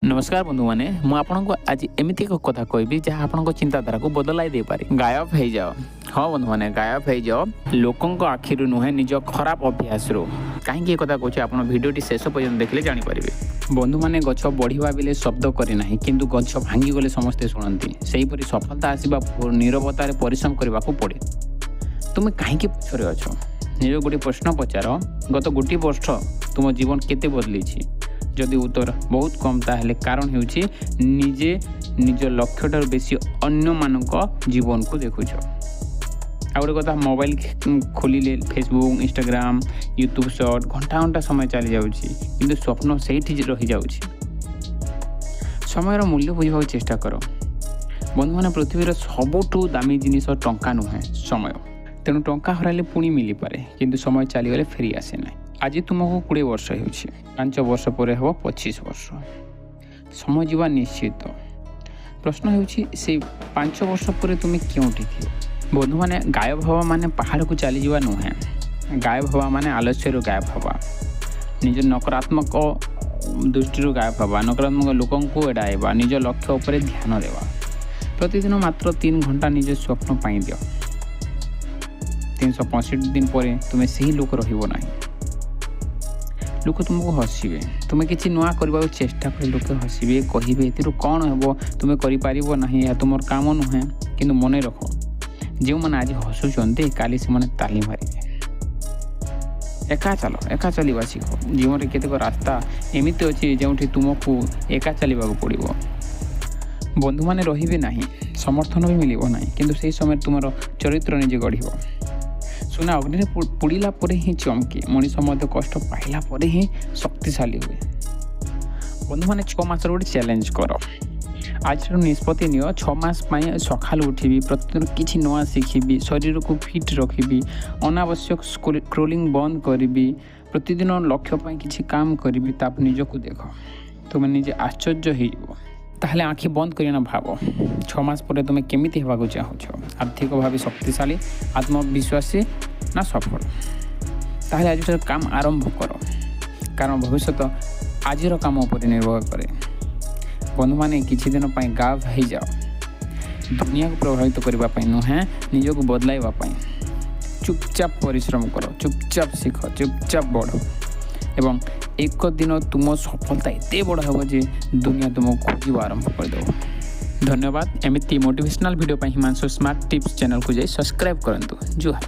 ନମସ୍କାର ବନ୍ଧୁମାନେ, ମୁଁ ଆପଣଙ୍କୁ ଆଜି ଏମିତି ଏକ କଥା କହିବି ଯାହା ଆପଣଙ୍କ ଚିନ୍ତାଧାରାକୁ ବଦଳାଇ ଦେଇପାରେ। ଗାୟବ ହେଇଯାଅ। ହଁ ବନ୍ଧୁମାନେ, ଗାୟବ ହେଇଯାଅ, ଲୋକଙ୍କ ଆଖିରୁ ନୁହେଁ, ନିଜ ଖରାପ ଅଭ୍ୟାସରୁ। କାହିଁକି ଏ କଥା କହୁଛି, ଆପଣ ଭିଡ଼ିଓଟି ଶେଷ ପର୍ଯ୍ୟନ୍ତ ଦେଖିଲେ ଜାଣିପାରିବେ। ବନ୍ଧୁମାନେ, ଗଛ ବଢ଼ିବା ବେଳେ ଶବ୍ଦ କରେ ନାହିଁ, କିନ୍ତୁ ଗଛ ଭାଙ୍ଗିଗଲେ ସମସ୍ତେ ଶୁଣନ୍ତି। ସେହିପରି ସଫଳତା ଆସିବା ନୀରବତାରେ ପରିଶ୍ରମ କରିବାକୁ ପଡ଼େ। ତୁମେ କାହିଁକି ପଛରେ ଅଛ? ନିଜ ଗୋଟିଏ ପ୍ରଶ୍ନ ପଚାର, ଗତ ଗୋଟିଏ ବର୍ଷ ତୁମ ଜୀବନ କେତେ ବଦଳିଛି? ଯଦି ଉତ୍ତର ବହୁତ କମ୍, ତାହେଲେ କାରଣ ହେଉଛି ନିଜେ ନିଜ ଲକ୍ଷ୍ୟଠାରୁ ବେଶୀ ଅନ୍ୟମାନଙ୍କ ଜୀବନକୁ ଦେଖୁଛ। ଆଉ ଗୋଟେ କଥା, ମୋବାଇଲ ଖୋଲିଲେ ଫେସବୁକ୍, ଇନଷ୍ଟାଗ୍ରାମ, ୟୁଟ୍ୟୁବ୍ ସର୍ଟ, ଘଣ୍ଟା ଘଣ୍ଟା ସମୟ ଚାଲିଯାଉଛି, କିନ୍ତୁ ସ୍ୱପ୍ନ ସେଇଠି ରହିଯାଉଛି। ସମୟର ମୂଲ୍ୟ ବୁଝିବାକୁ ଚେଷ୍ଟା କର। ବନ୍ଧୁମାନେ, ପୃଥିବୀର ସବୁଠୁ ଦାମୀ ଜିନିଷ ଟଙ୍କା ନୁହେଁ, ସମୟ। ତେଣୁ ଟଙ୍କା ହରାଇଲେ ପୁଣି ମିଳିପାରେ, କିନ୍ତୁ ସମୟ ଚାଲିଗଲେ ଫେରି ଆସେ ନାହିଁ। ଆଜି ତୁମକୁ 20 ବର୍ଷ ହେଉଛି, 5 ବର୍ଷ ପରେ ହେବ 25 ବର୍ଷ। ସମୟ ଯିବା ନିଶ୍ଚିତ। ପ୍ରଶ୍ନ ହେଉଛି, ସେଇ 5 ବର୍ଷ ପରେ ତୁମେ କେଉଁଠି ଥିବ? ବନ୍ଧୁମାନେ, ଗାୟବ ହେବା ମାନେ ପାହାଡ଼କୁ ଚାଲିଯିବା ନୁହେଁ। ଗାୟବ ହେବା ମାନେ ଆଲସ୍ୟରୁ ଗାୟବ ହେବା, ନିଜ ନକାରାତ୍ମକ ଦୃଷ୍ଟିରୁ ଗାୟବ ହେବା, ନକାରାତ୍ମକ ଲୋକଙ୍କୁ ଏଡ଼ାଇବା, ନିଜ ଲକ୍ଷ୍ୟ ଉପରେ ଧ୍ୟାନ ଦେବା। ପ୍ରତିଦିନ ମାତ୍ର 3 ଘଣ୍ଟା ନିଜ ସ୍ୱପ୍ନ ପାଇଁ ଦିଅ। 365 ଦିନ ପରେ ତୁମେ ସେହି ଲୋକ ରହିବ ନାହିଁ। ଲୋକ ତୁମକୁ ହସିବେ। ତୁମେ କିଛି ନୂଆ କରିବାକୁ ଚେଷ୍ଟା କଲେ ଲୋକେ ହସିବେ, କହିବେ ଏଥିରୁ କ'ଣ ହେବ, ତୁମେ କରିପାରିବ ନାହିଁ, ଏହା ତୁମର କାମ ନୁହେଁ। କିନ୍ତୁ ମନେ ରଖ, ଯେଉଁମାନେ ଆଜି ହସୁଛନ୍ତି, କାଲି ସେମାନେ ତାଲି ମାରିବେ। ଏକା ଚାଲ, ଏକା ଚାଲିବା ଶିଖ। ଜୀବନରେ କେତେକ ରାସ୍ତା ଏମିତି ଅଛି ଯେଉଁଠି ତୁମକୁ ଏକା ଚାଲିବାକୁ ପଡ଼ିବ। ବନ୍ଧୁମାନେ ରହିବେ ନାହିଁ, ସମର୍ଥନ ବି ମିଳିବ ନାହିଁ, କିନ୍ତୁ ସେହି ସମୟରେ ତୁମର ଚରିତ୍ର ନିଜେ ଗଢ଼ିବ। ସୁନା ଅଗ୍ନିରେ ପୋଡ଼ିଲା ପରେ ହିଁ ଚମକେ। ମଣିଷ ମଧ୍ୟ କଷ୍ଟ ପାଇଲା ପରେ ହିଁ ଶକ୍ତିଶାଳୀ ହୁଏ। ବନ୍ଧୁମାନେ, 6 ମାସର ଗୋଟେ ଚ୍ୟାଲେଞ୍ଜ କର। ଆଜିଠାରୁ ନିଷ୍ପତ୍ତି ନିଅ, 6 ମାସ ପାଇଁ ସକାଳୁ ଉଠିବି, ପ୍ରତିଦିନ କିଛି ନୂଆ ଶିଖିବି, ଶରୀରକୁ ଫିଟ୍ ରଖିବି, ଅନାବଶ୍ୟକ ସ୍କ୍ରୋଲିଂ ବନ୍ଦ କରିବି, ପ୍ରତିଦିନ ଲକ୍ଷ୍ୟ ପାଇଁ କିଛି କାମ କରିବି। ତାପରେ ନିଜକୁ ଦେଖ, ତୁମେ ନିଜେ ଆଶ୍ଚର୍ଯ୍ୟ ହେଇଯିବ। ତାହେଲେ ଆଖି ବନ୍ଦ କରିନା ଭାବ, 6 ମାସ ପରେ ତୁମେ କେମିତି ହେବାକୁ ଚାହୁଁଛ? ଆର୍ଥିକ ଭାବେ ଶକ୍ତିଶାଳୀ, ଆତ୍ମବିଶ୍ୱାସୀ ନା ସଫଳ? ତାହେଲେ ଆଜିଠାରୁ କାମ ଆରମ୍ଭ କର, କାରଣ ଭବିଷ୍ୟତ ଆଜିର କାମ ଉପରେ ନିର୍ଭର କରେ। ବନ୍ଧୁମାନେ, କିଛି ଦିନ ପାଇଁ ଗାୟବ ହେଇଯାଅ, ଦୁନିଆକୁ ପ୍ରଭାବିତ କରିବା ପାଇଁ ନୁହେଁ, ନିଜକୁ ବଦଳାଇବା ପାଇଁ। ଚୁପଚାପ ପରିଶ୍ରମ କର, ଚୁପଚାପ ଶିଖ, ଚୁପଚାପ ବଢ଼ ଏବଂ ଏକ ଦିନ ତୁମ ସଫଳତା ଏତେ ବଡ଼ ହେବ ଯେ ଦୁନିଆ ତୁମକୁ ଖୋଜିବା ଆରମ୍ଭ କରିଦେବ। ଧନ୍ୟବାଦ। ଏମିତି ମୋଟିଭେସନାଲ୍ ଭିଡ଼ିଓ ପାଇଁ ହିମାଂଶୁ ସ୍ମାର୍ଟ ଟିପ୍ସ ଚ୍ୟାନେଲକୁ ଯାଇ ସବସ୍କ୍ରାଇବ୍ କରନ୍ତୁ। ଜୁହାର।